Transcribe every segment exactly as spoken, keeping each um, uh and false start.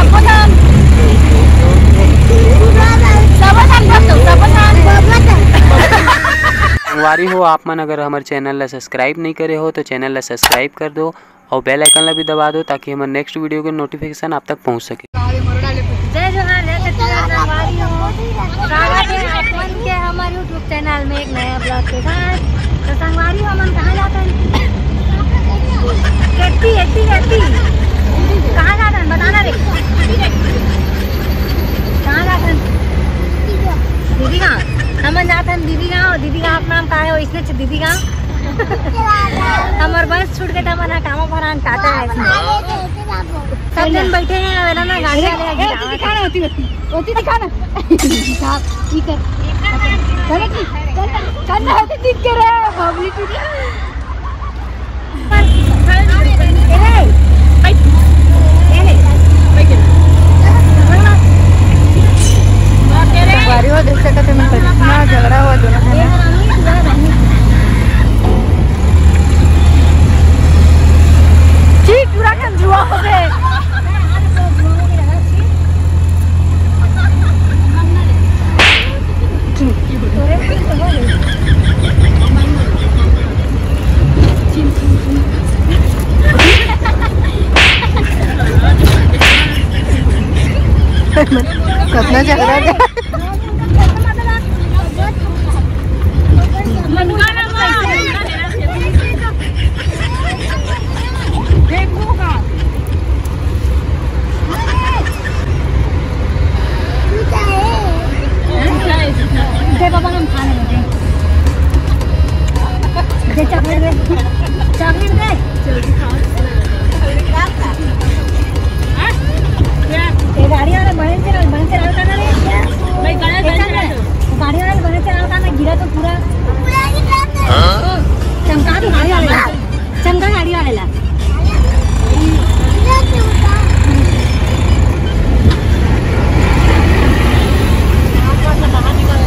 सबोधन। सबोधन बोल दो, सबोधन। संगवारी हो, आप मन अगर हमर चैनल ला सब्सक्राइब नहीं करे हो तो चैनल ला सब्सक्राइब कर दो और बेल आइकन ला भी दबा दो ताकि हमर नेक्स्ट वीडियो के नोटिफिकेशन आप तक पहुंच सके। जय जोहार, जय छत्तीसगढ़ संगवारी हो। स्वागत है आप मन के हमर YouTube चैनल में एक नया ब्लॉग के साथ। तो संगवारी हो, हमन कहाँ जात हन? Eighty, eighty, eighty. कहाँ जात हन? बताना रे। कहाँ जात हन? दीदी गाँव। हमन जात हन दीदी गाँव। दीदी गाँव के नाम का है? वैष्णव दीदी गाँव। हमर बस छूट के त हमन ह कामा भरान टाटा है। सब जन बैठे हैं, अब ना गाड़ी वाले ए, अभी ओती दिखा ना, ओती, ओती, ओती दिखा ना। दिखा, ई कर। कर ना, कर ना, कर ना, ओती दिख के रे, बबली टूट। संगवारी हो, देख सकत हे, मैं कितना झगड़ा हुआ दोनों झन। चीज पूरा कंजुआ हो गए। कितना झगड़ा है। दे बाबा, हम खाने लगे। दे चॉकलेट दे, चॉकलेट दे। ये गाड़ी वाला बहन से, बहन से लड़का ना रे। भाई, गाड़ी वाला बहन से लड़का। गाड़ी वाला बहन से लड़का ना, गिरा तो पूरा चमका दो गाड़ी वाले। चंगा गाड़ी वाले ला।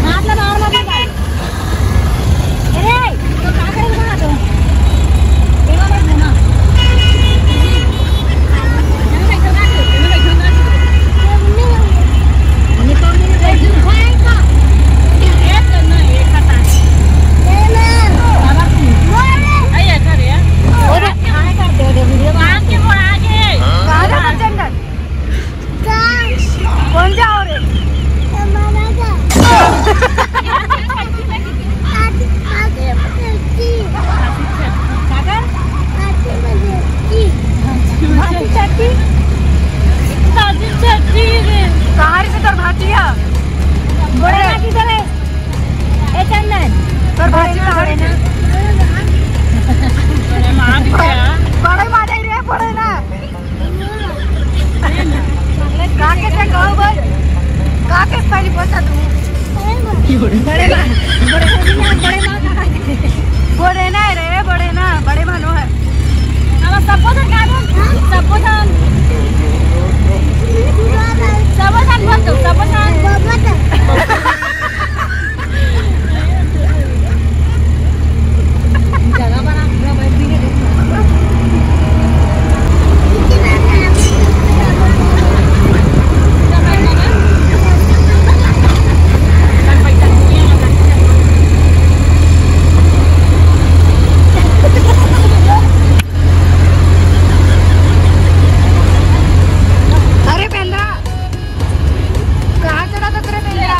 हाथ ला बाहर मत निकाल। अरे, तो का करे बना तो? ये वाला घुमा। कौन जाओ रे? कहाँ से तोर भांची है? बोले ना किधर है? ए चंदन, तोर भांची कहाँ है? बड़े मारे रे, बड़े ना। काके से कहो बोल। काके पहले बोलता तू। बड़े माँ, बड़े माँ, बड़े माँ कहाँ है? बड़े ना है रे, बड़े ना, बड़े मानो है। अब सबको धर का दो, सबको धर। सबको धर बोल दो, सबको धर। अरे बेंद्रा, कहाँ चढ़ा था तेरे बेंद्रा?